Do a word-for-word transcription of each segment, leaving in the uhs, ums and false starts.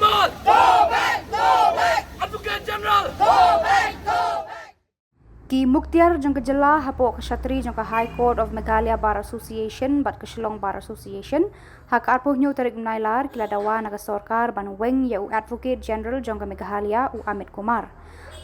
Go back! Go back! Advocate General! Go back! Go back! Ki muktiar jong ka jylla hapoh ka shatri jong ka High Court of Meghalaya Bar Association bad ka Shillong Bar Association, ha ka arphew hynñiew tarik u Nailar, ki la dawa na ka sorkar ban weng ïa u Advocate General jong ka Meghalaya, u Amit Kumar.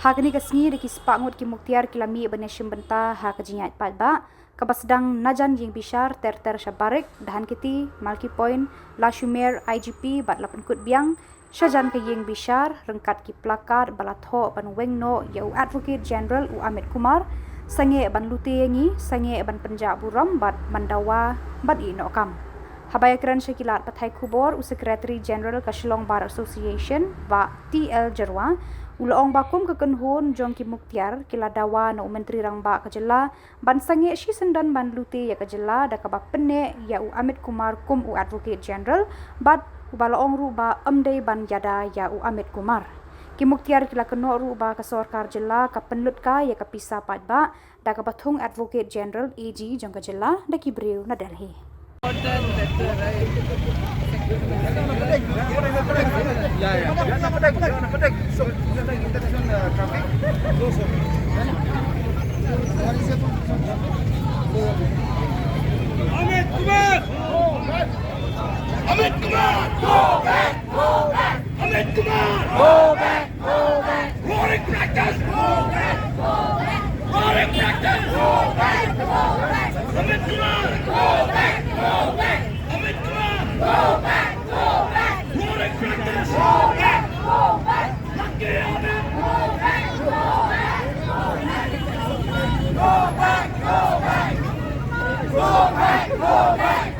Ha kane ka sngi da ki spah ngut ki muktiar ki la mih ban ïashim bynta ha ka jingïaid paidbah, kaba sdang najan ïing bishar ter ter sha Barik, Dhankiti, Malki Point, Lashumer, I G P bad la pynkut biang shajan ka ïing bishar ryngkat ki placard ba la thoh ban weng noh ïa u Advocate General u Amit Kumar, sangeh ban lute ïa ngi, sangeh ban pynjah burom bad ban dawa ban ïeh noh kam. Haba ïakren sha ki lad pathai khubor, u Secretary General ka Shillong Bar Association, Bah T L Jyrwa, u la ong ba kum ka kynhun jong ki muktiar ki la dawa na u Myntri Rangbah ka jylla ban sangeh shisyndon ban lute ïa ka jylla da kaba pynneh ïa u Amit Kumar kum u Advocate General, bad uba la ong ruh ba ym dei ban ïada ïa u Amit Kumar. Ki muktiar ki la kynnoh ruh ba ka sorkar jylla ka pynlut kai ïa ka pisa paidbah da kaba thung Advocate General, A G, jong ka jylla da ki briew na Delhi. Amit Kumar! Amit Kumar! Go back! Go back! Amit Kumar! Go back! Go back! Roaring practice! Go back! Go back! Roaring practice! Go back! Go back! Amit Kumar! Go back! Go back! Amit Kumar! Go back! Go back! Roaring practice! Go back! Go back! Lucky Amit! Go back! Go back! Go back! Go back! Go back! Go back!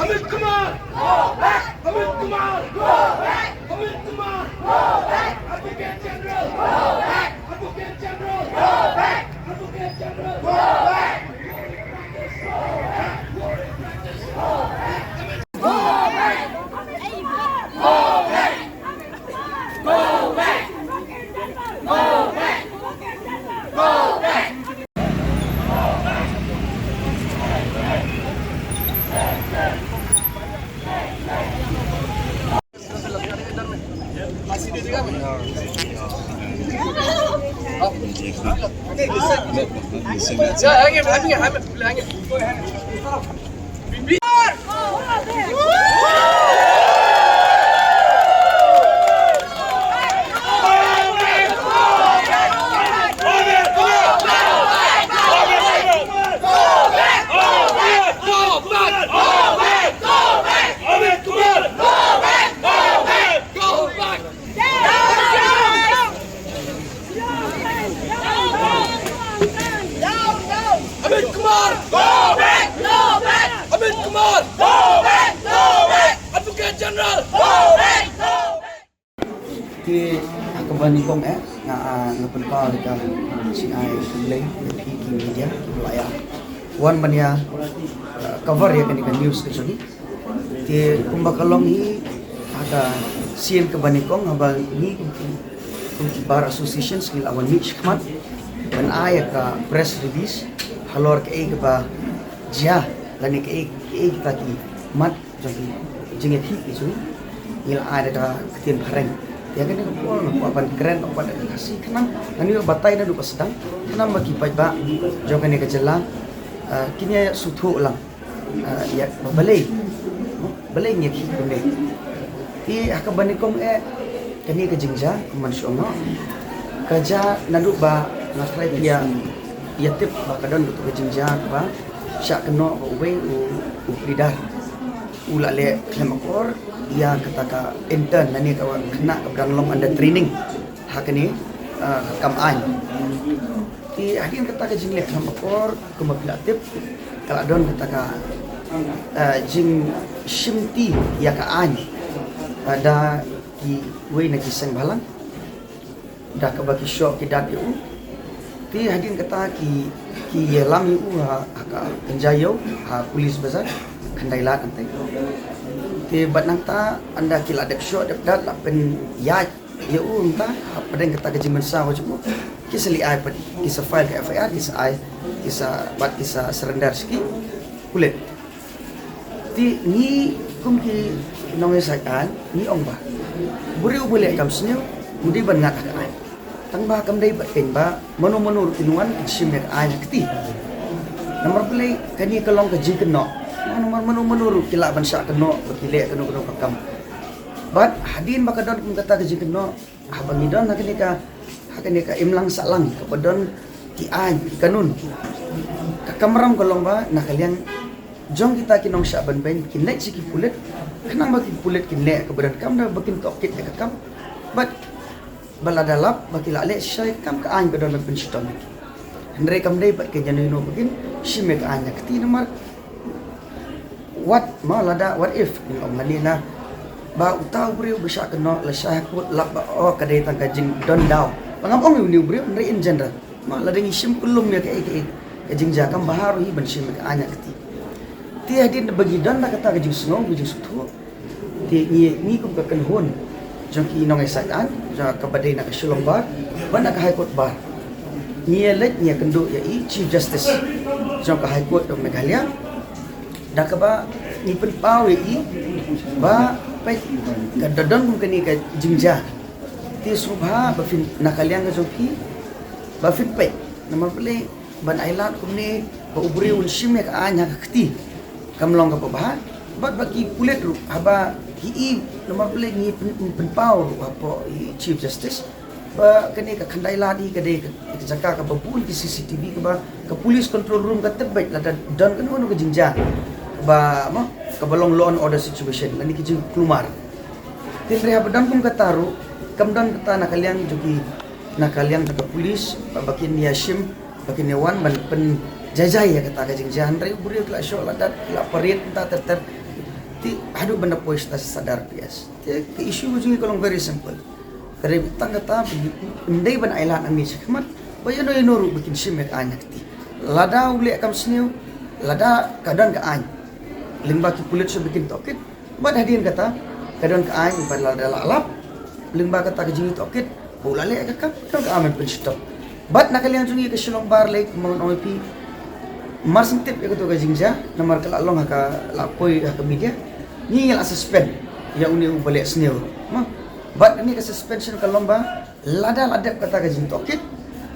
Amit Kumar! Go back! Amit Kumar! Go back! Amit Kumar! Go back! Advocate General! Go back! Advocate General! Go back! Advocate General! Go back! Amit Kumar! Go back! Go back! Amit Kumar! Go back! Go back! Advocate General! Go back! Go back! Te ha kaba nyngkong eh nga, ah, nga pynpaw ïa ka jingai khublei ïa phi ki media kiba la ïa wan ban ïa, ah, cover ïa kane ka news ka jong ngi. Te kumba ka long hi ha ka sien kaba nyngkong haba ngi kum ki, kum ki bar associations ngi la wan mih shakhmat ban ai ïa ka press release halor kaei kaba jia lane kaei, kaei kita ki mat jong ki jingïakhih ki jong ngi. Ngi la ai da ka ktien phareng. Ïa kane ka por nga kwah ban kren, nga kwah da ka Khasi khnang ngan ïoh batai naduh ba sdang khnang ba ki paidbah jong kane ka jylla, ah, kin ïa sngewthuh lang. Ah, ïa, ba balei. Balei ngi ïakhih kumne. Te ha kaba nyngkong eh kane ka jingjia kumban shu ong noh ka jia naduh ba nga tharai phi ïa, ïa tip ba ka don kato ka jingjia kaba shah kynnoh ba uwei u, u phlidar u la leh khlem akor ïa kata ka intern lane ka khynnah kaba dang long under training ha kane, ah, ka kam aiñ. Te hadien kata ka jingleh khlem akor kumba phi la tip ka la don kata ka, ah, jingshimti ïa ka aiñ, ah, da kiwei na ki seng bhalang da kaba ki shoh ki dat ïa u. Te hadien kata ki, ki ïalam ïa u ha, ha ka kynja ïew ha Police Bazar Khyndai Lad hangtei. Te bad nangta ynda ki la dep shoh dep dat la pynïaid ïa u hangta hapdeng kata ka jingmynsaw jong u, ki sa leit ai pat, ki sa file ka F I R, ki sa ai, ki sa, bad ki sa surrender sha ki pulit. Te ngi kum ki nongïasaid aiñ ngi ong ba u briew uba leh kam sniew u dei ban ngat ha ka aiñ. Tang ba kam dei ba keiñ ba mano mano ruh kin wan kin shim ïa ka aiñ ha kti. Namar balei kane ka long ka jingkynnoh. Namar mano mano ruh ki lah ban shah kynnoh ba ki leh kano kano ka kam. Bad hadien ba ka don kum kata ka jingkynnoh, haba ngi don ha kane ka, ha kane ka imlang sahlang kaba don ki aiñ ki kanun, ka kamram ka long ba na ka liang jong kita ki nongshah ban beiñ kin leit sha ki pulit khnang ba ki pulit kin leh kaba donkam da ba kin tohkit ïa ka kam. Bad ba lada lap ba ki la leh shisha ïa ka kam, ka aiñ ka don ban pynshitom ïa ki. Hynrei kam dei ba kin ïano ïano ba kin shim ïa ka aiñ ha kti namar what, ma lada, what if ngi ong lane na ba uta u briew ba shah kynnoh la shah ha kut lap ba, oh, ka dei tang ka jingdon daw. Ba ngam ong ïa une u briew, hynrei in general. Ma lada ngi shim kullum ïa kaei kaei ka jingjia kam bha ruh hi ban shim ïa ka aiñ ha kti. Te hadien ba ngi don da kata ka jingsngew, ka jingsngewthuh, te ngi, ngi kum ka kynhun jong ki nongïasaid aiñ jong kaba dei na ka Shillong Bar bad na ka High Court Bar, ngi ïa leit ngi ïa kynduh ïa i Chief Justice jong ka High Court of Meghalaya da kaba ngi pynpaw ïa i ba peit, ka da don kum kane ka jingjia. Te sngewbha ba phin, na ka liang ka jong phi, ba phin peit namar balei ban ailad kumne ba u briew un shim ïa ka aiñ ha ka kti. Kam long kaba bha. Bad ba ki pulit ruh haba ki i namar balei ngi pyn-, pynpaw ruh hapoh i Chief Justice ba kane ka Khyndai Lad hi ka dei ka, ka jaka kaba bun ki C C T V kaba ka police control room ka tip beit lada don kano kano ka jingjia kaba, mo, kaba long law and order situation lane ki jingkulmar. Hynrei haba don kum kata ruh kam don kata na ka liang jong ki, na ka liang jong ka police ba, ba kin ïa shim, ba kin ïa wan ban pynjaijai ïa kata ka jingjia. Hynrei u briew ki la shoh la dat, ki la parade mynta ter ter. Te haduh ban da poi sha, sha da R P S. Te ka issue ka jong ngi ka long very simple. Ka dei tang kata ba ym dei ban ailad nangne shakhmat ba ïano ïano ruh ba kin shim ïa ka aiñ ha kti. Lada u leh kam sniew, lada ka don ka aiñ, lyngba ki pulit sha ba kin tohkit. Bad hadien kata ka don ka aiñ ba lada la lap lyngba kata ka jingtohkit ba u la leh ka kam, ka don ka aiñ ban pynshitom. Bad na ka liang jong ngi ka Shillong Bar lei, kumba ngan ong ïa phi, mar shen tip ïa kato ka jingjia namar ka la long ha ka, la poi ha ka media, ngi la suspend ïa une uba leh sniew, ma. Bad kane ka suspension ka long ba lada la dep kata ka jingtohkit,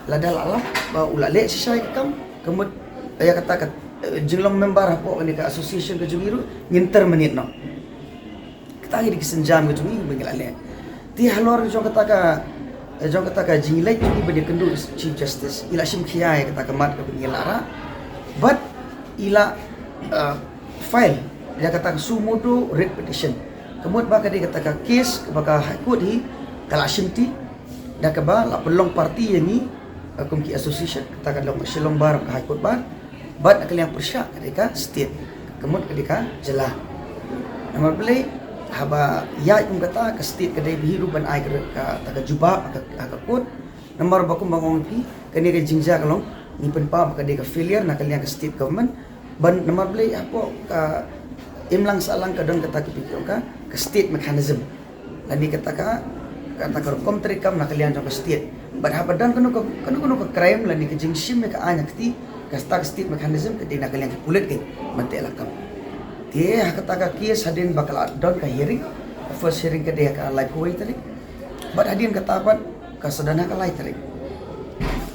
lada la lap ba u la leh shisha ïa ka kam, ka mut ïa kata ka, eh, jinglong member hapoh kane ka association ka jong ngi ruh ngin terminate noh. Kata ka dei ka sienjam ka jong ngi ba ngi la leh. Te halor jong kata ka, eh, jong kata ka jingleit jong ngi ban ïakynduh Chief Justice, i la shim khia ïa kata ka mat kaba ngi la rah. Bad i la, eh, file ïa kata ka suo motu writ petition. Ka mut ba ka dei kata ka case kaba ka High Court hi ka la shimti da kaba la pynlong party ïa ngi, eh, kum ki association, kata ka long ka Shillong Bar, ka High Court Bar. Bad na ka liang pyrshah ka dei ka state, ka mut ka dei ka jylla. Namar balei? Haba ïaid kum kata, ka state ka dei bha hi ruh ban ai ka, kata ka jubab ha ka, ha ka court. Namar ba kumba nga ong ïa phi, kane ka jingjia ka long, ngi pynpaw ba ka dei ka failure na ka liang ka state government. Ban namar balei? Hapoh ka imlang sahlang ka don kata ka, phi ong ka, ka state mechanism. Lane kata ka, kata ka rukom treikam na ka liang jong ka state. Bad haba don kano ka, kano kano ka crime lane ka jingshim ïa ka aiñ ha kti, kata ka state mechanism ka dei na ka liang ka pulit ka ban teh lakam. Te ha kata ka case hadien ba ka la don ka hearing, ka first hearing ka dei ha ka laiphew tarik. Bad hadien kata pat ka sa don ha ka lai tarik.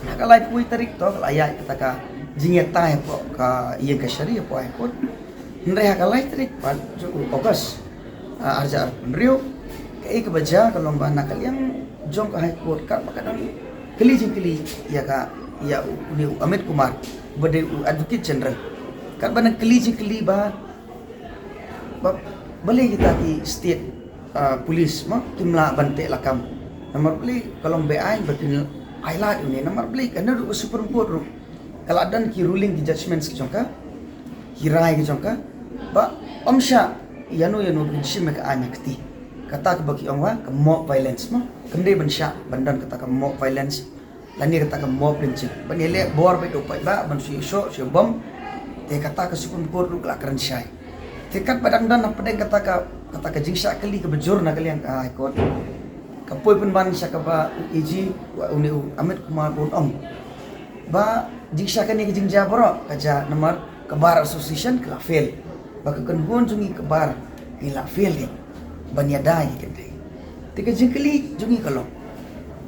Ha ka laiphew tarik to ka la ïaid kata ka jingïatai hapoh ka ïing kashari hapoh High Court. Hynrei ha ka lai tarik pat jong u August, ah, arhajar arphew hynriew, kaei kaba jia ka long ba na ka liang jong ka High Court katba ka dang kylli jingkylli ïa ka, ïa u, une u Amit Kumar ba dei u Advocate General. Katba dang kylli jingkylli ba, ba balei kita ki state, ah, police mo kim lah ban teh lakam. Namar balei? Ka long beaiñ ba kin ailad ïa une. Namar balei? Ka naduh ka Supreme Court ruh ka la don ki ruling, ki judgments ki jong ka, ki rai ki jong ka, ba ym shah ïano ïano ban shim ïa ka aiñ ha kti. Kata kaba ki ong ba ka mob violence mo, kam dei ban shah ban don kata ka mob violence lane kata ka mob lynching. Ban ïaleh bor bad u paidbah ban shu ïashoh shu bom. Te kata ka Supreme Court ruh ka la kren shai. Te katba dang don hapdeng kata ka, kata ka jingshah kylli kaba jur na ka liang ka High Court, ka poi pynban sha kaba u AG, une u Amit Kumar un ong ba jingshah kane ka jingjia baroh ka jia namar ka Bar Association ka la fail. Ba ka kynhun jong ngi ka bar ngi la fail ïa ban ïada ïa ki kynthei. Te ka jingkylli jong ngi ka long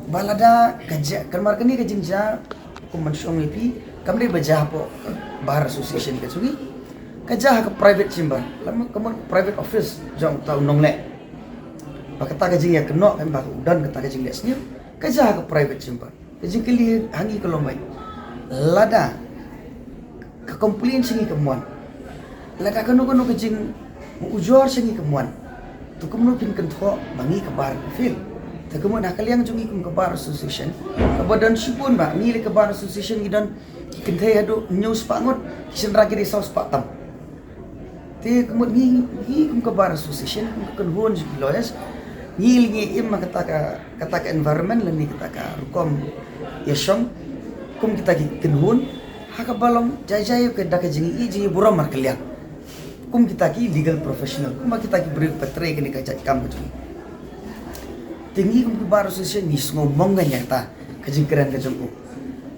ba lada ka jia, ka namar kane ka jingjia, kum ban shu ong ïa phi, kam dei ba jia hapoh ka Bar Association ka jong ngi. Ka jia ha ka private chamber, lane ka mut private office jong uta u nongleh. Ba kata ka jingïakynnoh, kan ba u don kata ka jingleh sniew, ka jia ha ka private chamber. Ka jingkylli ha ngi ka long ba lada ka complain sha ngi kam wan, lada kano kano ka jingujor sha ngi kam wan, to kumno phin kynthoh ba ngi ka bar ka fail? Te ka mut na ka liang jong ngi kum ka Bar Association, kaba don shibun ba ngi lei ka Bar Association ngi don ki kynthei haduh hynñiew spah ngut, ki shynrang ki dei saw spah tam. Te ka mut ngi, ngi kum ka Bar Association, kum ka kynhun jong ki lawyers, ngi lei ngi im ha kata ka, kata ka environment lane kata ka rukom ïashong kum kita ki kynhun ha kaba long jai jai ka da ka jingïeit jingïeit burom markylliang kum kita ki legal professional, kum kita ki briew ba trei kane ka jait kam ka jong ngi. Te ngi kum ka Bar Association ngi sngew mong ïa kata ka jingkren ka jong u.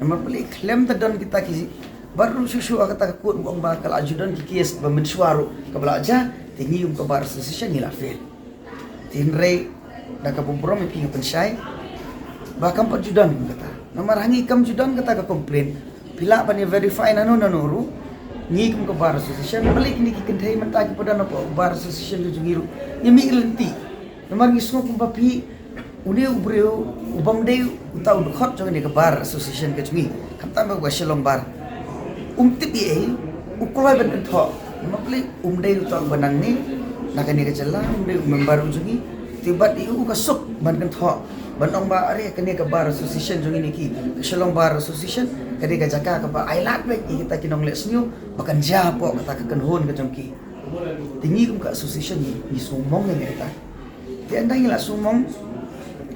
Namar balei? Khlem da don kita ki bar ruh shuh shuh ha kata ka court ba ong ba ka la ju don ki case ba mynshuwa ruh kaba la jia, te ngi kum ka Bar Association ngi la fail. Te hynrei da kaba burom ïa phi nga pynshai ba kam pat ju don kata. Namar ha ngi kam ju don kata ka complaint. Phi lah ban ïa verify nano nano ruh, ngi kum ka Bar Association, balei kine ki kynthei mynta ki pat don hapoh Bar Association ka jong ngi ruh, ngi mih lynti. Namar ngi sngew kumba phi, une u briew u bym dei uta u dkhot jong kane ka Bar Association ka jong ngi, khamtam ba ka Shillong Bar. Um tip ei ei, u kloi ban kynthoh. Namar balei? Um dei uta uba nangne na kane ka jylla, um dei u member u jong ngi. Te bad ei u ka suk ban kynthoh, ban ong ba are kane ka Bar Association jong ngi ne ki, ka Shillong Bar Association, ka dei ka jaka kaba ailad beit ïa kita ki nongleh sniew ba kan jia hapoh kata ka kynhun ka jong ki. Te ngi kum ka association ngi, ngi sngew mong ïa kata. Te ynda ngi la sngew mong,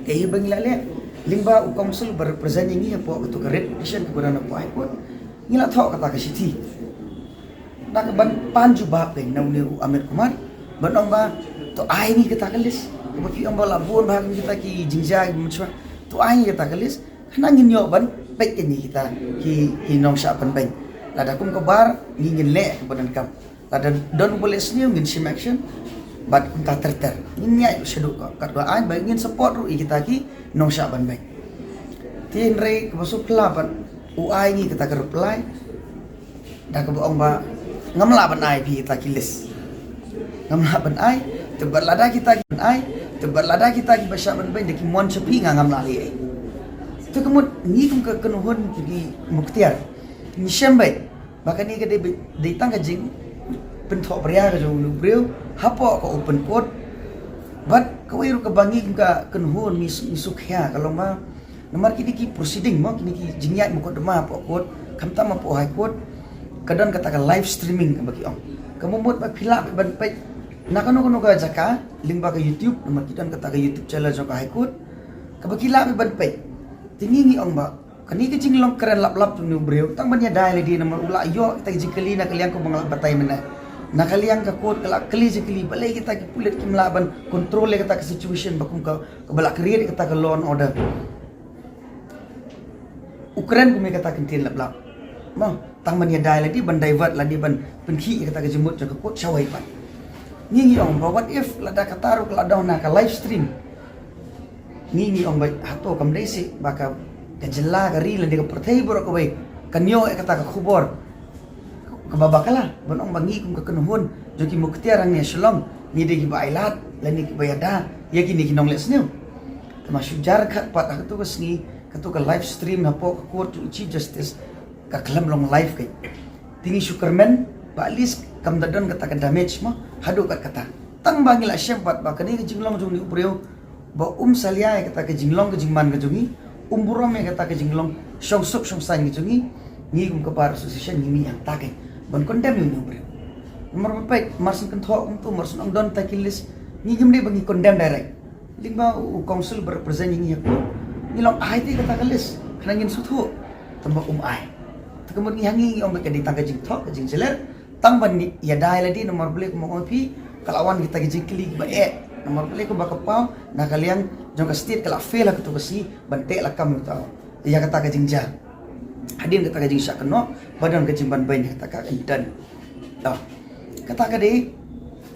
kaei ba ngi la leh, lyngba u counsel ba represent ïa ngi hapoh kato ka writ petition kaba don hapoh High Court, ngi la thoh kata ka shithi da ka ban pan jubab ka na une u Amit Kumar, ban ong ba to ai ngi kata ka list. Kaba phi ong ba la bun bha kita ki jingjia ki mynshuwa, to ai ngi kata ka list. Khnang ngin ïoh ban peit ïa ngi kita ki, ki nongshah pynbeiñ. Lada kum ka bar ngi ngin leh kaba donkam. Lada don uba leh sniew ngin shim action. Bad kumta ter ter ngin ïaid shaduh ka katba ai ba ngin support ruh ïa kita ki nongshah ban beng. Te hynrei kaba sngewphylla pat u ai ngi kata ka reply da kaba ong ba ngam lah ban ai phi kita ki list. Ngam lah ban ai, te bad lada kita ki ban ai, te bad lada kita kiba shah ban beng da ki mon sha phi nga ngam lah leh ei. Te ka mut ngi kum ka kynhun ki Muktiar ngi shem beit ba kane ka dei beit, dei tang ka jingpynthohbria ka jong u briew hapoh ka open court. Bad kawei ruh kaba ngi kum ka kynhun ngi su-, ngi suk hia ka long ba namar kine ki proceeding mo, kine ki jingïaid mukotduma hapoh court, khamtam hapoh High Court, ka don kata ka live streaming kaba ki ong. Ka mut ba phi lah ban peit na kano kano ka jaka lyngba ka YouTube, namar ki don kata ka YouTube channel jong ka High Court kaba ki lah ban peit. Te ngi ngi ong ba kane ka jinglong kren lap lap jong u briew tang ban ïada ïa lade namar u la ïoh kita ki jingkylli na ka liang kumba nga la batai mynne. Na ka liang ka court ka la kylli jingkylli balei kita ki pulit kim lah ban control ïa kata ka situation ba kum ka, kaba la create ïa kata ka law and order. U kren kum ïa kata ka ktien lap lap mo, tang ban ïada ïa lade ban divert lade ban pynkhih ïa kata ka jingmut jong ka court shawei pat. Ngi ngi ong ba what if lada kata ruh ka la don na ka live stream. Ngi ngi ong ba hato kam dei seh ba ka, ka jylla ka ri lane ka pyrthei baroh kawei kan ïoh ïa kata ka khubor kaba bakla ban ong ba ngi kum ka kynhun jong ki Muktiar hangne Shillong ngi dei kiba ailad lane kiba ïada ïa kine ki nongleh sniew. Te ma shu jar khat pat ha kato ka sngi kato ka live stream hapoh ka court jong u Chief Justice ka khlem long live keiñ. Te ngi shu kyrmen ba at least kam da don kata ka damage mo haduh kat kata. Tang ba ngi la shem pat ba kane ka jinglong jong une u briew ba um salia ïa kata ka jinglong ka jingman ka jong ngi, um burom ïa kata ka jinglong shongsuk shongsaiñ ka jong ngi. Ngi kum ka Bar Association ngi mih hangta keiñ ban condemn ïa une u briew. Namar ba peit mar shu kynthoh kumto, mar shu ong don ta ki list, ngi kim dei ba ngi condemn direct. Lyngba u counsel ba represent ïa ngi ha court ngi long ai te kata ka list khnang ngin sngewthuh. Tang ba um ai. Te ka mut ngi ha ngi ngi ong ba ka dei tang ka jingthoh ka jingjyller. Tang ban ïada ïa lade namar balei kumba ong phi ka la wan kita ki jingkylli kiba eh. Namar balei kumba ka paw na ka liang jong ka state ka la fail ha kato ka sngi ban teh lakam ïa kata ka jingjia. Hadien kata ka jingshah kynnoh ba don ka jingban beiñ ïa kata ka intent. Kata ka dei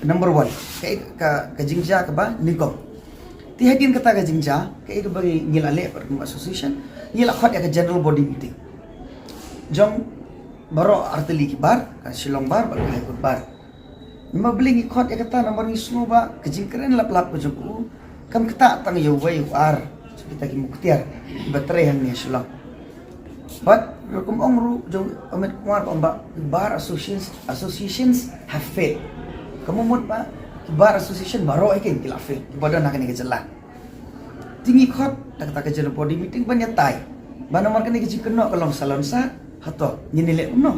number one ka, ka, ka jingjia kaba nyngkong. Te hadien kata ka jingjia kaei kaba ngi la leh pat kum association, ngi la khot ïa ka general body meeting jong baroh artylli ki bar, ka Shillong Bar bad ka High Court Bar. Namar balei ngi khot ïa kata namar ngi sngew ba ka jingkren lap lap ka jong u kam ktah tang ïa uwei u ar jong kita ki Muktiar kiba trei hangne ha Shillong. Bad ruh kum ong ruh jong Amit Kumar ba ong ba bar associations, associations have failed. Ka mut ba ki bar association baroh hi keiñ ki la fail kiba don ha kane ka jylla. Te ngi khot da kata ka general body meeting ban ïatai ba namar kane ka jingkynnoh ka long salonsar, hato ngin ïaleh kumno?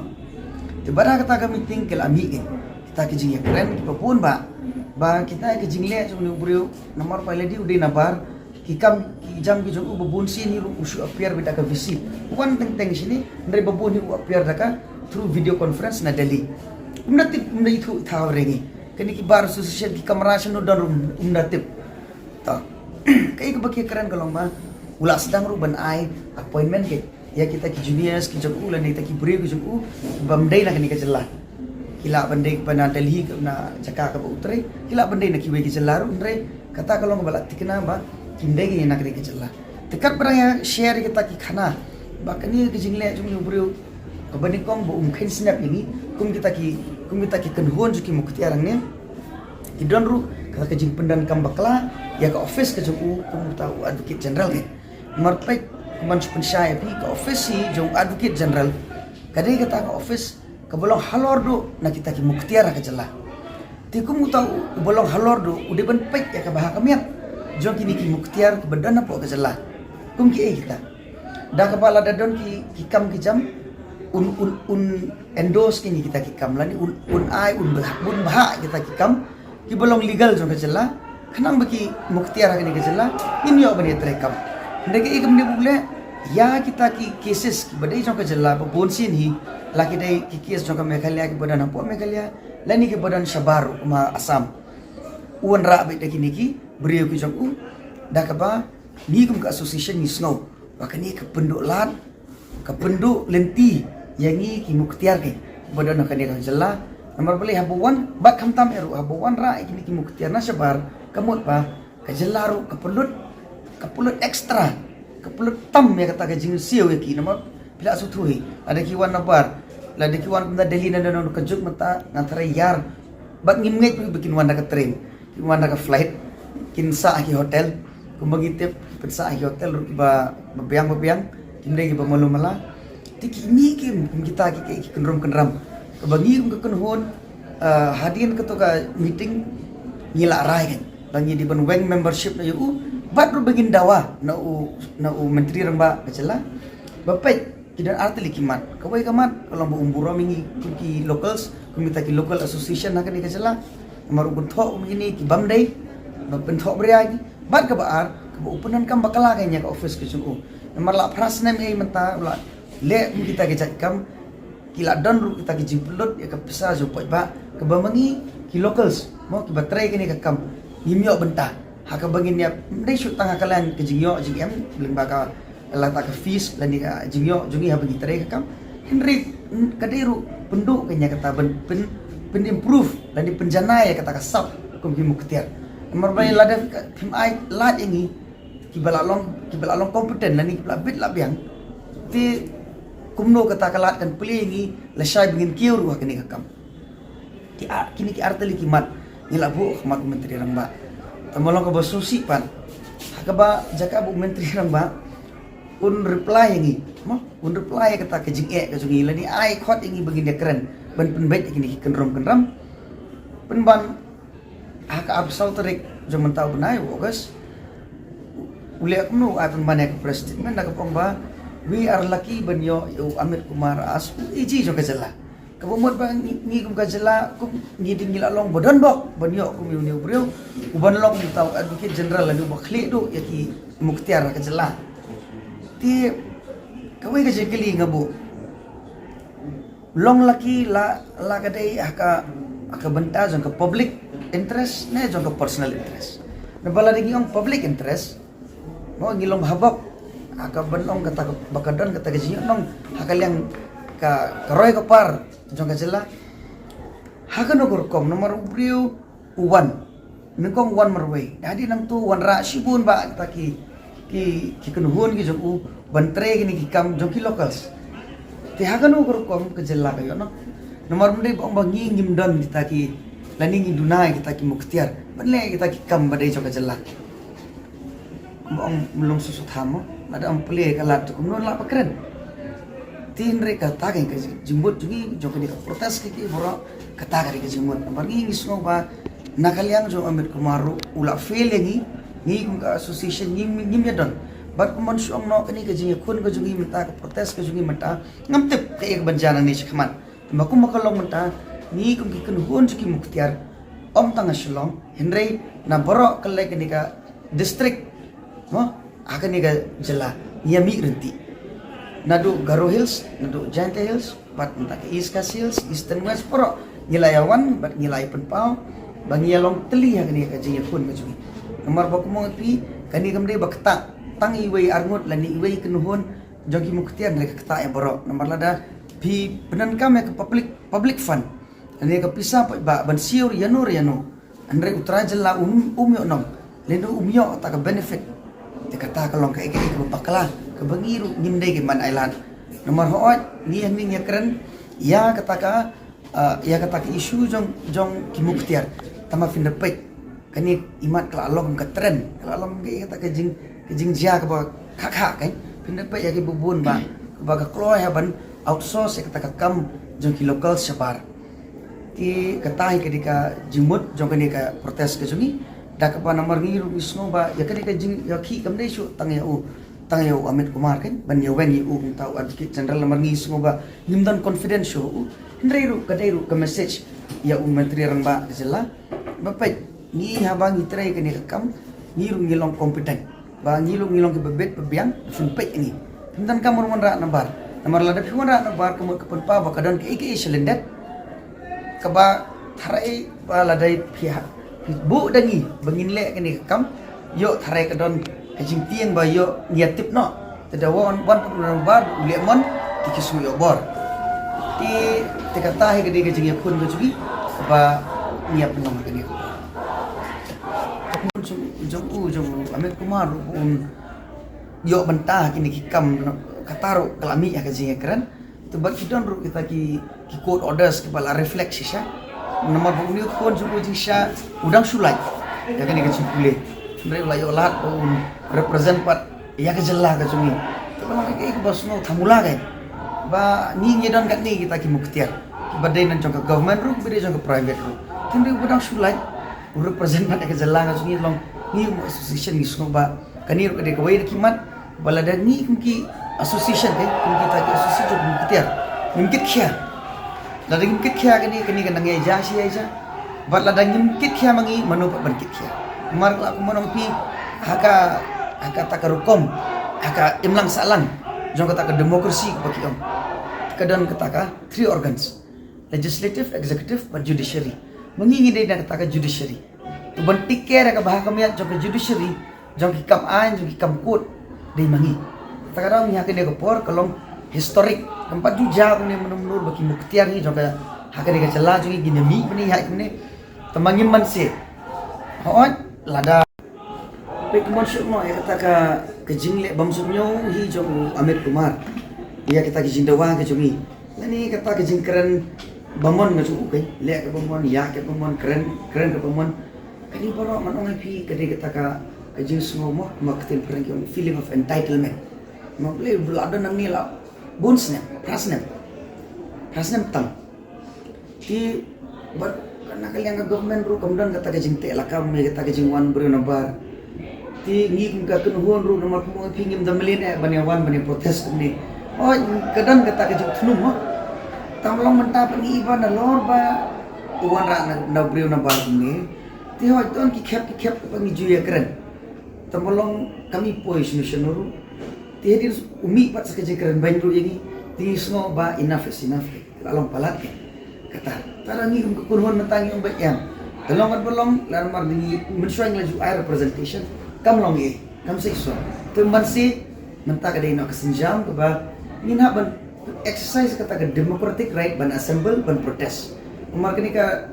Te bad ha kata ka meeting ki la mih keiñ kita ki jingïakren kiba bun ba, ba kita ki jingleh jong une u briew namar ba lehse u dei na bar, ki kam ki jam ki jong u ba bun sien hi ruh u shu appear beit da ka V C. U wan teng teng shane, hynrei ba bun hi u appear da ka through video conference na Delhi. Um da tip, um da ithuh thaw re ngi. Kane ki bar association ki kamra shano don ruh um da tip. To. Kaei kaba ki kren ka long ba u la sdang ruh ban ai appointment keiñ ïa kita ki juniors ki jong u lane kita ki briew ki jong u bym dei na kane ka jylla. Ki lah ban dei ba na Delhi na jaka kaba u trei, ki lah ban dei na kiwei ki jylla ruh, hynrei kata ka long ba la thikna ba kim dei na kane ka jylla. Te katba dang ïa share ïa kita ki khana ba kane ka jingleh jong une u briew kaba nyngkong ba um kheiñ sngap ïa ngi kum kita ki, kum kita ki kynhun jong ki Muktiar hangne. Ki don ruh kata ka jingpyndonkam bakla ïa ka office ka jong u kum uta u Advocate General keiñ. Namar peit kumban shu pynshai ïa phi ka office hi jong u Advocate General ka dei kata ka office kaba long halor duh na kita ki Muktiar ha ka jylla. Te kum uta uba long halor duh u dei ban peit ïa ka bha ka miat jong kine ki Muktiar kiba don hapoh ka jylla. Kum kiei kita? Da kaba lada don ki, ki kam ki jam un, un, un endorse kine kita ki kam lane un, un ai, un bha, un bha kita ki kam kiba long legal jong ka jylla khnang ba ki Muktiar ha kane ka jylla ngin ïoh ban ïatrei kam. Hynrei kaei kam dei ba u leh ïa kita ki cases kiba dei jong ka jylla ba bun sien hi, la ki dei ki case jong ka Meghalaya kiba don hapoh Meghalaya lane kiba don shabar ruh kum ha Assam. U wanrah beit da kine ki briew ki jong u da kaba ngi kum ka association ngi sngew ba kane ka pynduh lad, ka pynduh lynti ïa ngi ki Muktiar keiñ ba don ha kane ka jylla. Namar balei haba wan, bad khamtam eh ruh haba wan rah ïa kine ki muktiar na shabar, ka mut ba ka jylla ruh ka pynlut, ka pynlut extra, ka pynlut tam ïa kata ka jingsiew ïa ki, namar phi la sngewthuh hi, lada ki wan nabar, lada ki wan kumta Delhi na, na, na ka juk mynta, nga tharai ïar, bad ngim ngeit ba kin wan da ka train, kin wan da ka flight, kin sah ha ki hotel, kumba ngi tip, kin sah ha ki hotel ruh kiba, ba biang, ba biang, kim dei kiba malu mala. Te ki mih kim, kum kita ki, ki, ki kynrum kynram. Kaba ngi kum ka kynhun, ah, hadien kato ka meeting, ngi la rai kan ba ngi dei ban weng membership na ïa u, bad ruh ba ngin dawa na u, na u Myntri Rangbah ka jylla. Ba peit, ki don artylli ki mat. Kawei ka mat ka long ba um burom ïa ngi kum ki locals, kum kita ki local association ha kane ka jylla. Namar u kynthoh kum kine ki bym dei, ba kynthoh bria ïa ngi. Bad kaba ar, kaba u pyndonkam bakla ka ïa ka office ka jong u. Namar la phra snem ei mynta u la leh kum kita ki jait kam, ki la don ruh kita ki jingpynlut ïa ka pisa jong paidbah, kaba ma ngi ki locals, mo, kiba trei kane ka kam, ngim ïoh bynta. Ha kaba ngin ïa, ym dei shuh tang ha ka liang ka jingïoh jingem, lyngba ka lada ka fees lane ka jingïoh jong ngi haba ngi trei ka kam. Hynrei ka dei ruh pynduh ka ïa kata ban pyn, pyn improve lane pynjanai ïa kata ka sap kum ki muktiar. Namar ba lada phim ai lad ïa ngi kiba la long, kiba la long competent lane kiba la bit la biang, te kumno kata ka lad kan plie ïa ngi lashai ba ngin kiew ruh ha kane ka kam. Ki ar, kine ki artylli ki mat ngi la buh ha khmat u Myntri Rangbah. Tang ba long kaba sngewsih pat, ha kaba jaka ba u Myntri Rangbah un reply ïa ngi, mo, un reply ïa kata ka jingeh ka jong ngi lane ai khot ïa ngi ba ngin ïa kren ban pynbeit ïa kine ki kynrum kynram. Pynban ha ka arphew saw tarik jong mynta u bnai u August, u leh kumno, u ai pynban ïa ka press statement da kaba ong ba, "We are lucky ban ïoh ïa u Amit Kumar as u AG jong ka jylla." Kaba mut ba ngi, ngi kum ka jylla, kum ngi dei ngi la long ba don bok ban ïoh kum ïa une u briew uban long mynta u Advocate General lane uba khlieh duh ïa ki muktiar ka jylla. Te kawei ka jingkylli nga buh, long lucky la, la ka dei ha ka, ha ka bynta jong ka public interest ne jong ka personal interest? Naba lada ngi ong public interest, mo, ngi long ha bok ha ka ban ong kata ka, ba ka don kata ka jingïohnong ha ka liang ka, ka roi ka par jong ka jylla. Ha kano ka rukom, namar u briew u wan, nyngkong u wan marwei, da dei nangta u wanrah shibun ba kita ki, ki, ki kynhun ki jong u ban trei kine ki kam jong ki locals. Te ha kano ka rukom ka jylla ka ïohnong? Namar ym dei ba ong ba ngi ngim don kita ki, lane ngi duna ïa kita ki muktiar ban leh kita ki kam ba dei jong ka jylla. Ba ong mlong susu thamo, lada ong plie ka lad tu kumno la ba kren. Te hynrei kata ka jingmut jong ngi jong kane ka protest ki ki baroh, kata ka dei ka jingmut. Namar ngi ngi sngew ba na ka liang jong Amit Kumar ruh u la fail ïa ngi, ngi kum ka association ngi, ngi, ngim ïa don. Bad kumban shu ong noh kane ka jingïakhun ka jong ngi mynta, ka protest ka jong ngi mynta, ngam tip kaei kaban jia nangne shakhmat. Te ma kum ma ka long mynta, ngi kum ki kynhun jong ki muktiar, ym tang ha Shillong, hynrei na baroh ka leit kane ka district, mo, ha kane ka jylla, ngi ïa mih ryntih. Naduh Garo Hills, naduh Jaintia Hills, bad mynta ka East Khasi Hills, Eastern West, baroh ngi la ïa wan bad ngi la ïa pynpaw ba ngi ïa long tylli ha kane ka jingïakhun ka jong ngi. Namar ba kumno phi, kane kam dei ba ktah tang iwei arngut lane iwei kynhun jong ki muktiar, hynrei ka ktah ïa baroh. Namar lada phi pyndonkam ïa ka public, public fund, lane ka pisa paidbah ban siew ïano ïano, hynrei u trai jylla um, um ïohnong lane um ïoh kata ka benefit, te kata ka long kaei kaei kaba bakla kaba ngi ruh ngim dei ki ban ailad. Namar hooid ngi hynnin ïa kren ïa kata ka, ah, ïa kata ka issue jong, jong ki muktiar. Tangba phin da peit, kane i mat ka la long ka trend, ka la long ka, kata ka jing, ka jingjia kaba khah khah kan. Phin da peit ïa ki bun bun ba, ba ka kloi ha ban outsource ïa kata ka kam jong ki local shabar. Te kata hi ka dei ka jingmut jong kane ka protest ka jong ngi. Da kaba namar ngi ruh ngi sngew ba ïa kane ka jingïakhih kam dei shuh tang ïa u, tang ïa u Amit Kumar kan, ban ïa weng ïa u kumta u Advocate General, namar ngi sngew ba ngim don confidence shuh u. Hynrei ruh ka dei ruh ka message ïa u Myntri Rangbah ka jylla ba peit, ngi haba ngi trei kane ka kam, ngi ruh ngi long competent, ba ngi ruh ngi long kiba bit ba biang, phin peit ngi. Phim donkam ruh wanrah nabar. Namar lada phi wanrah nabar ka mut ka pynpaw ba ka don kaei kaei sha lyndet kaba tharai ba lada phi ha, phi buh da ngi ba ngin leh kane ka kam, ïoh tharai ka don ka jingtieng ba ïoh ngi ïa tip noh. Te da wan, wan pynrung nabar u leh mon, te ki sngew ïoh bor. Te, te kata hi ka dei ka jingïakhun ka jong ngi ba ngi ïa pynlong ha kane ka por. Ka khun jong, jong u, jong u Amit Kumar ruh ba un ïoh bynta ha kine ki kam, kata ruh ka la mih ha ka jingïakren. Te bad ki don ruh kita ki, ki court orders kiba la reflect shisha. Namar ba une u khun jong u jingshisha u dang shu lait ïa kane ka jingpule. Hynrei u la ïoh lad ba un represent pat ïa ka jylla ka jong ngi. Te ka long kaei kaba sngewthuh mula kaei ba ngi ngi don katne kita ki muktiar kiba dei na jong ka government ruh, kiba dei jong ka private ruh. Hynrei uba dang shu lait u represent pat ïa ka jylla ka jong ngi, long ngi ruh association ngi sngew ba kane ruh ka dei kawei na ki mat ba lada ngi kum ki association, eh, kum kita ki association kum ki muktiar, ngim kit khia. Lada ngim kit khia kane, kane ka nang ïaid sha ïaid. Bad lada ngim kit khia ma ngi, mano pat ban kit khia? Namar ka la kumno ong phi, ha ka, ha kata ka rukom, ha ka imlang sahlang jong kata ka democracy kaba ki ong, ka don kata ka three organs: legislative, executive bad judiciary. Ma ngi ngi dei na kata ka judiciary. To ban take care ïa ka bha ka miat jong ka judiciary, jong ki kam aiñ, jong ki kam court, dei ma ngi. Kata ka daw ngi ha kane ka por ka long historic. Kam pat ju jia kumne mynno mynno ba ki muktiar ngi jong ka ha kane ka jylla jong ngi kin ïa mih kumne, ïa kumne. Te ma ngim banse. Hooid, lada peit kumno shuh mo ïa kata ka, ka jingleh bym sngewthuh hi jong u Amit Kumar ïa kata ka jingdawa ka jong ngi. Lane kata ka jingkren ba mon ka jong u, kane leh kaba mon, ïa kaba mon, kren, kren kaba mon. Kane baroh ngan ong ïa phi ka dei kata ka, ka jingsngew mo, ma ka ktien phareng ki ong feeling of entitlement. Ma balei ba la don nangne la bun snem, phra snem, phra snem tam. Te bad na ka liang ka government ruh kam don kata ka jingteh lakam, ïa kata ka jingwan briew na bar. Te ngi kum ka kynhun ruh namar kumba ong phi ngim da mlien eh ban ïa wan ban ïa protest kumne. Oh, ka don kata ka jingthnum mo. Tang long mynta pat ngi i ba nalor ba u wanrah na, na briew na bar kumne. Te hooid don ki khep ki khep kaba ngi ju ïakren. Tang long kam i poi shano shano ruh. Te hadien u mih pat sa ka jingkren beiñ ruh ïa ngi, te ngi sngew ba enough is enough. La long palat ke kata. Tang ngi kum ka kynhun mynta ngi ong ba em. Te long kat ba long, la namar ngi mynshuwa ngi la ju ai representation, kam long ei, kam seisoh. Te mynsi mynta ka dei noh ka sienjam kaba ngin hap ban exercise kata ka democratic right ban assemble, ban protest. Namar kane ka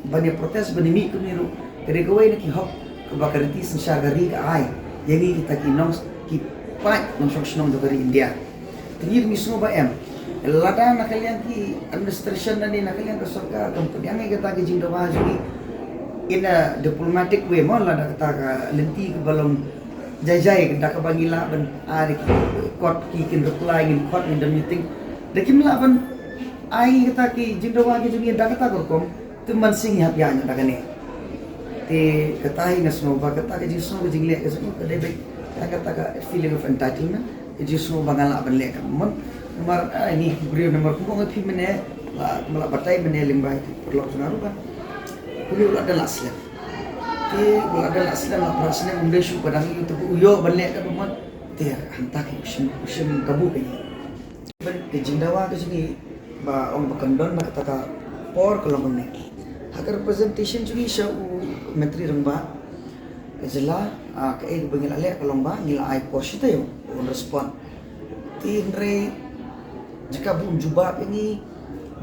ban ïa protest, ban ïa mih kumne ruh ka dei kawei na ki hok kaba ka riti synshar ka ri ka ai ïa ngi kita ki nong, ki paid nongshong shnong jong ka ri India. Te ngi ruh ngi sngew ba em, lada na ka liang ki administration lane na ka liang ka sorkar kam pdiang ïa kata ka jingdawa jong ngi in a diplomatic way mo, lada kata ka lynti kaba long jai jai, da kaba ngi lah ban, ah, da ki kot ki kin reply, ngin kot, ngin da meeting, da kim lah ban ai kata ki jingdawa ki jong ngi da kata ka rukom, te mynsi ngi hap ïa ngi da kane. Te kata hi nga sngew ba kata ka jingsngew ka jingleh ka jong ngi ka dei beit tang kata ka feeling of entitlement, ka jingsngew ba nga lah ban leh ka mon. Namar, ah, ngi ki briew namar kumba ong phi mynne, la, kumba la batai mynne lyngba ki paralok jong nga ruh ba une u la don la slem. Te u la don la slem, la phra snem, um dei shuh ba dang ïoh, te u ïoh ban leh kaba mon. Te hangta ki u shim, u shim kabu ka ngi. Ban ka jingdawa ka jong ngi ba ong ba kan don na kata ka por ka long kumne. Ha ka representation jong ngi sha u Myntri Rangbah ka jylla, ah, kaei kaba ngi la leh ka long ba ngi la ai por shi taïew un respond. Te hynrei jaka ba un jubab ïa ngi,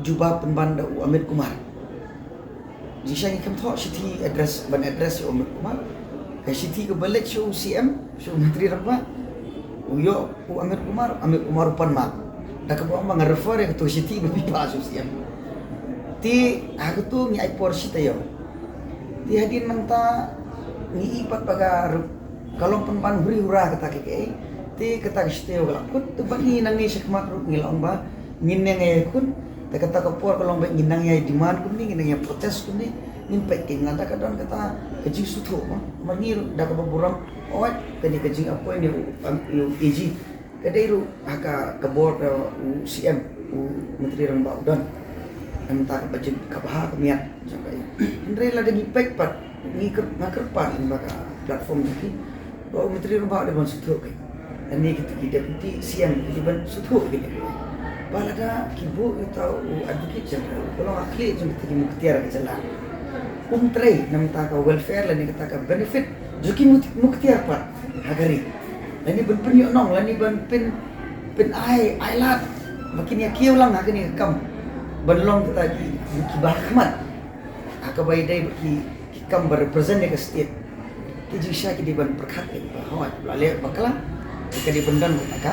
jubab pynban da u Amit Kumar. Jingshisha ngi khlem thoh shithi address, ban address ïa u Amit Kumar. Ka shithi kaba leit sha u C M, sha u Myntri Rangbah, u ïoh u Amit Kumar, Amit Kumar u pan map. Da kaba ong ba nga refer ïa kato ka shithi ba phi phah sha u C M. Te ha kato ngi ai por shi taïew. Te hadien nangta ngi i pat ba ka ruh ka long pynban huri hura kata ka kaei. Te kata ka shi taïew ka la kut, te bad ngi nangne shakhmat ruh ngi la ong ba ngin nang ïakhun. Te kata ka por ka long ba ngin nang ïa demand kumne, ngin nang ïa protest kumne, ngin peit kein lada ka don kata ka jingsngewthuh mo. Namar ngi ruh da kaba burom, oh, kane ka jingappoint ïa u, um, ïa u A G. Ka dei ruh ha ka, ka bor ka u C M, u Myntri Rangbah u don. Nangta kaba jin, kaba ha ka miat jong ka ïa. Hynrei lada ngi peit pat, ngi kyr-, nga kyrpad lyngba ka platform jong phi ba u Myntri Rangbah u dei ban sngewthuh kein. Lane kita ki deputy C M ki dei ban sngewthuh kein. Ba lada ki buh ïa uta u Advocate General, ka long ha khlieh jong kita ki muktiar ka jylla. Um trei na bynta ka welfare lane kata ka benefit jong ki muk-, muktiar pat ha ka ri. Lane ban pynïoh nong, lane ban pyn, pyn ai, ai lad Ba kin ïa kiew lang ha kane ka kam ban long kita ki, ki ba ha khmat ha kaba ïadei bad ki, ki kam ba represent ïa ka state. Ki jingshisha ki dei ban pyrkhat ïa ki ba hooid la leh bakla, ka dei ban don kata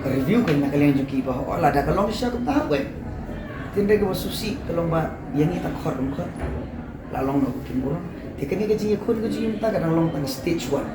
ka review ka na ka liang jong ki ba hooid lada ka long shisha kumta hooid. Tynrai kaba sngewsih ka long ba ïa ngi tang khot kum khot la long na ka kim u long. Te kane ka jingïakhun ka jingïa mynta ka dang long tang stage one.